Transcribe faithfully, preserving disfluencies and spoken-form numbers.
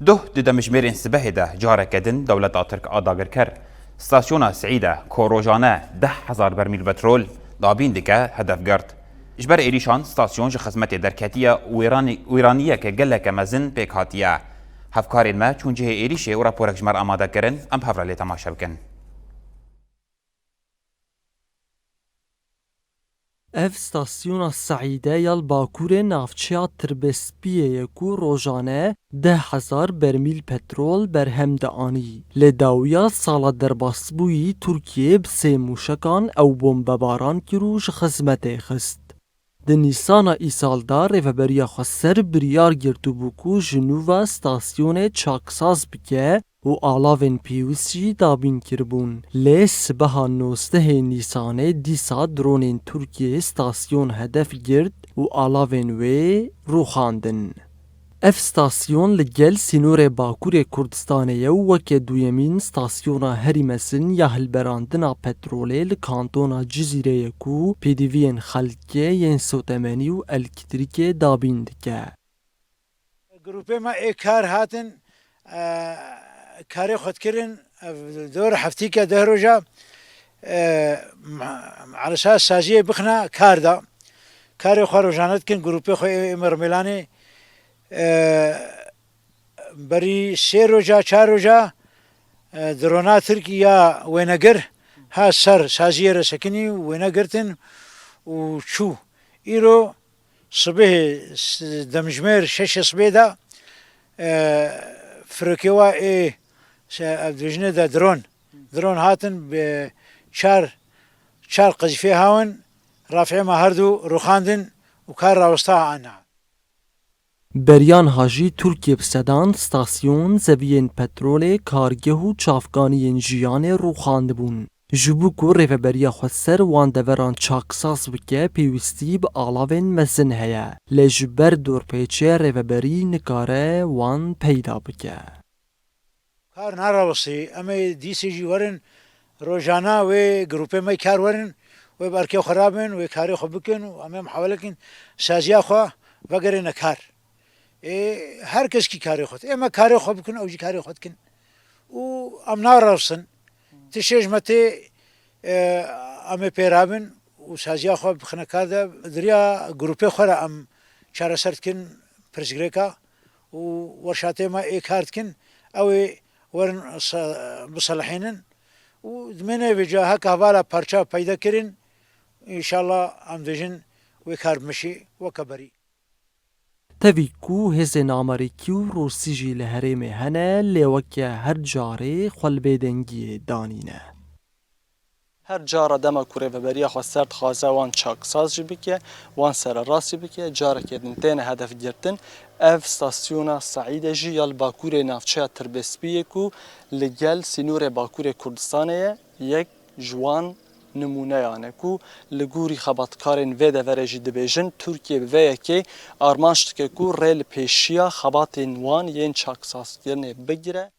Duh di demjimêrên sibehê de careke din dewleta Tirk a dagirker stasyona Seîde ku rojane deh hezar bermîl petrol dabîn dike, hedef girt. Ji ber êrîşan stasyon ji xizmetê derketiye û wêranî-, wêraniyeke geleke mezin pêk hatiye. Hevkarên me çûn cihê êrîşê û raporek ji me re amade kirin, em bi hev re lê temaşe bikin. Ev stasyona Seîde ya li bakurê navçeya Tirbespiyê ye ku rojane deh hezar bermîl petrol berhem dianî. Lê dawiya sala derbasbûyî Tirkiye bi sê mûşekan ew bombebaran kir û ji xizmetê xist. Di Nîsana îsal de Rêveberiya Xweser biryar girtibû ku ji nû ve stasyonê çaksaz bike û alavên pêwîst jî dabîn kiribûn. Lê sibeha nozdehê Nîsanê dîsa dronên Tirkiyê stasyon hedef girt û alavên wê rûxandin. Ev stasyon li gel sînorê Bakurê Kurdistanê ye û weke duyemîn stasyona herî mezin ya hilberandina petrolê li kantona Cizîrê ye ku pêdiviyên xelkê yên sotemenî û elektrîkê dabîn dike. Grûpê me ê kar hatin, e, karê xwe dikirin, ev dor heftîke deh roja, e, ma-, ma-, alisa saziyê bixine kar de. Karê xwe rojane dikin, grûpê xwe ê, ê me Rimêlanê, e, berî sê roja, çar roja, e, drona Tirk ya wênegir ha ser saziyê re sekinî û wêne girtin û çû. Îro sibihê s-, demjimêr şeşê sibê de, e, firokê wa ê, se-, ev dibêjine de dron. Dron hatin bi çar, çar qezîfê hawin, rafê me herdu rûxandin û kar rawesta ana. Beriya niha jî Tirkiye bi sedan stasyon, zeviyên petrolê, kargeh û çavkaniyên jiyanê rûxandibûn. Ji bo ku Rêveberiya Xweser wan deveran çaksaz bike, pêwîstî bi alavên mezin heye. Lê ji ber dorpêçê rêveberî nikare wan peyda bike. Kar narawestî, em ê dîsê jî werin rojana wê grûpê me kar werin, wê bi erkê xwe rabin, wê karê xwe bikin û em ê muhawele kin saziya xwe vegerêne kar. Ê, her keskî karê xwe dikin. Ê me karê xwe bikin, ew jî karê xwe dikin. Û em narawestin. Tiştê ji me tê, e, em ê pê rabin û saziya xwe bixine kar de. Di riya grûpê xwe re em çareser dikin pirsgirêka û werşatê me ê kar dikin. Ew ê werin se-, biselihînin û dimêne vêca heke hevala parça peyda kirin, înşallah em dibêjin wê kar bimeşî weke berî. Tevî ku hêzên Amerîkî û Rûsî jî li herêmê hene, lê weke her carê xwe li bêdengiyê danîne. Her cara dema ku Rêveberiya Xweser dixwaze wan çaksaz jî bike, wan sererastî bike, careke din têne hedef girtin. Ev stasyona Seîde jî ya li bakurê navçeya Tirbespiyê ku li gel sînorê Bakurê Kurdistanê ye, yek ji wan nimûneyan e ku li gorî xebatkarên vê deverê jî dibêjin, Tirkiye bi vê yekê armanc dike ku rê li pêşiya xebatên wan yên çaksazkirinê bigire.